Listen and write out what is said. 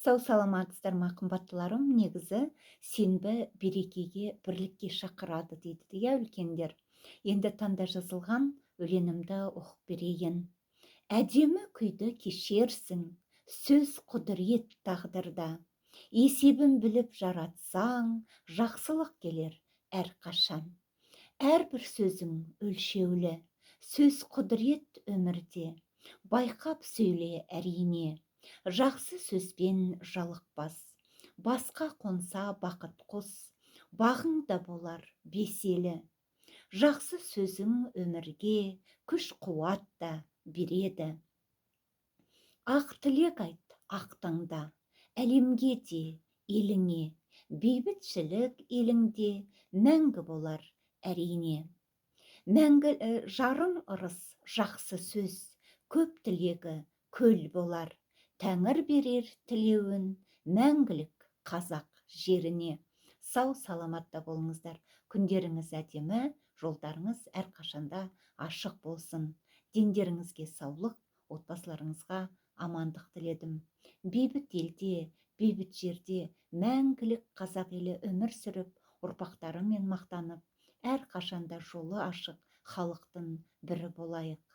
Сау саламатсыздар ма, қымбаттыларым? Негізі сенбі берекеге, бірлікке шақырады дейді, иә, үлкендер. Енді таңда жазылған өлеңімді оқып берейін. Әдемі күйді кешерсің, сөз құдірет тағдырда. Есебін біліп жаратсаң, жақсылық келер әрқашан. Әрбір сөзің өлшеулі, сөз құдірет өмірде. Байқап сөйле, әрине. Жақсы сөзбен жалықпас, басқа қонса бақыт құс, бағың да болар беселі. Жақсы сөзің өмірге күш қуат та береді. Ақ тілек айт ақ таңда, әлемге де, еліңе. Бейбітшілік еліңде мәңгі болар, әрине. Мәңгі жарым ырыс жақсы сөз, көп тілегі көл болар. Тәңір берер тілеуін мәңгілік қазақ жеріне. Сау саламатта болыңыздар. Күндеріңіз әдемі, жолдарыңыз әрқашанда ашық болсын. Дендеріңізге саулық, отбасыларыңызға амандық тіледім. Бейбіт елде, бейбіт жерде мәңгілік қазақ елі өмір сүріп, ұрпақтарымен мақтанып, әрқашанда жолы ашық халықтың бірі болайық.